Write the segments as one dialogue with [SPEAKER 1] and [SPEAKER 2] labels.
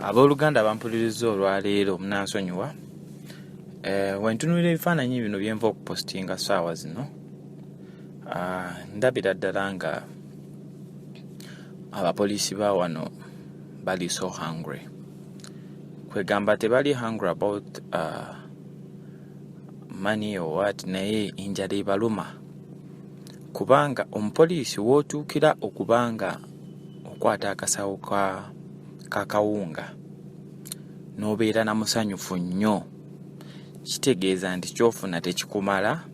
[SPEAKER 1] Abooluganda bampuliriza olwaleero munansonyiwa wentunuulira ebifaananyi bino byenva okupositinga ssaawa zino, ndabira ddala nga abapoliisi ba wano bali so hungry. Kwegamba tebali hungry about money or what, naye enjala ebaluma, kubanga omupoliisi w'otuukira okuba nga okwata akasawo ka kawunga n'obeera na musanyufu nnyo, kitegeeza nti ky'ofuna tekikumala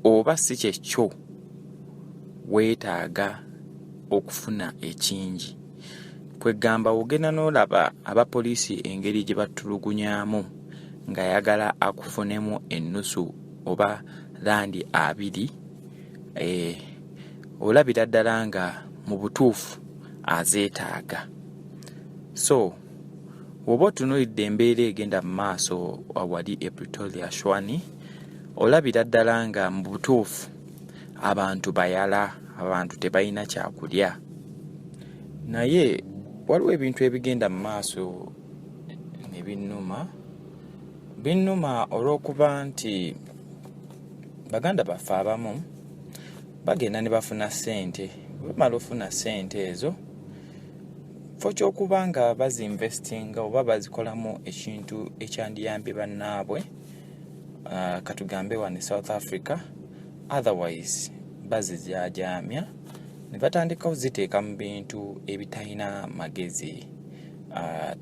[SPEAKER 1] oba si kyekyo, weetaaga okufuna ekingi. Kwegamba w'ogenda n'olaba abapoliisi engeri gye batulugunyaamu ng'ayagala akufunemu ennusu oba randi 20, olabira ddala nga mu butuufu azeetaaga. So bw'oba otunuulidde embeera egenda mu maaso wali e Pretoria Tshwane, olabira ddala nga mu butuufu abantu bayala, abantu tebalina kyakulya. Naye waliwo ebintu ebigenda mu maaso ne binnuma. Binnuma olw'okuba nti baganda baffe abamu bagenda ne bafuna ssente, bwe bamala ofuna ssente ezo, kifo ky'okuba nga bazinvestinga oba bazikolamu ekintu ekyandiyambye bannaabwe, katugambe wano e South Africa, otherwise bazijaajaamya ne batandika oziteeka mu bintu ebitalina magezi.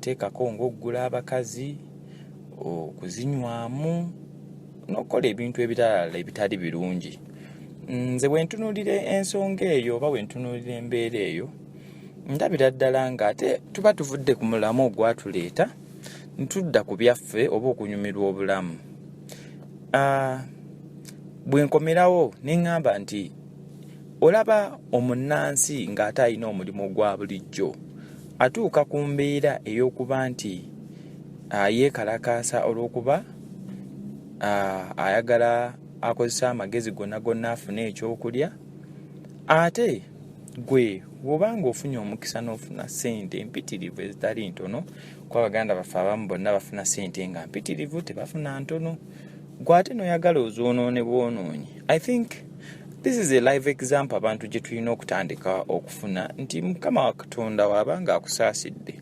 [SPEAKER 1] Teekako ng'oggula abakazi, okuzinywamu n'okukola ebintu ebirala ebitali birungi. Nze bwe ntunuulira ensonga eyo oba bwe ntunuulira embeera eyo, ndabira ddala ng'ate tuba tuvudde ku mulamu ogwatuleeta ne tudda ku byaffe oba okunyumirwa obulamu. Bwe nkomerawo ne ŋŋamba nti olaba omunnansi ng'ate alina omulimu ogwa bulijjo atuuka ku mbeera ey'okuba nti yeekalakaasa olw'okuba ayagala akozesa amagezi gonna gonna afune ekyokulya, ate gwe bw'oba ng'ofunye omukisa n'ofuna ssente empitirivu ezitali ntono, kuba baganda baffe abamu bonna bafuna ssente nga mpitirivu, tebafuna ntono, gwe ate n'oyagala ozoonoone bwonoonyi. I think this is a live example abantu gye tulina okutandika okufuna nti Mukama wa Katonda w'aba ng'akusaasidde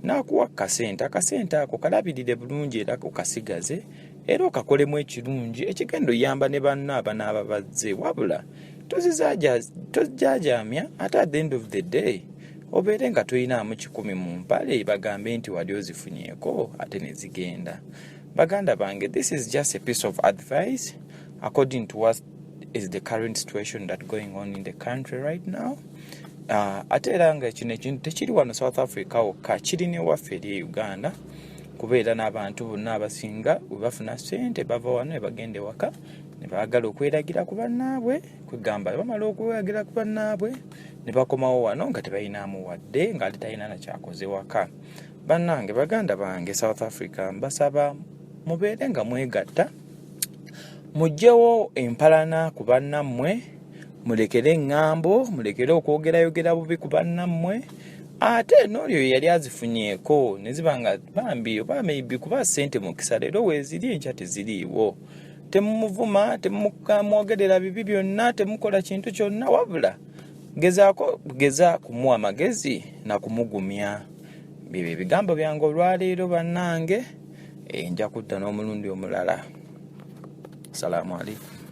[SPEAKER 1] n'akuwa akasente, akasente ako kalabirire bulungi era okasigaze era okakolemu ekirungi ekigenda oyamba ne banno abanaaba bazze, wabula tozijaajaamya ate at the end of the day obeere nga toyinaamu 100 mu mpale bagambe nti wali ozifunyeeko ate ne zigenda. Baganda bange, this is just a piece of advice according to what is the current situation that going on in the country right now. Ate era nga kino ekintu tekiri wano South Africa wokka, kiri newaffe eri e Uganda, kubeera n'abantu bonna abasinga bwe bafuna ssente bava wano ne bagenda ewaka ne baagala okweragira ku bannaabwe. Kwegamba bamala okweragira ku bannaabwe ne bakomawo wano nga tebalinaamu wadde, ng'ate talina na kyakoze waka. Bannange, baganda bange South Africa, mbasaba mubeere nga mwegatta, muggyewo empalana ku bannammwe, mulekere eŋŋambo, mulekere okwogerayogera bubi ku bannammwe. Ate n'oyo yali azifunyeeko ne ziba nga bambi oba maybe kuba ssente mukisa, leero weeziri enkya teziriiwo, temumuvuma, temumwogerera bibi byonna, temukola kintu kyonna, wabula gezaako geza kumuwa magezi na kumugumya. Byebyo ebigambo byange olwaleero bannange, nja kudda n'omulundi omulala. Salaamu alaikum.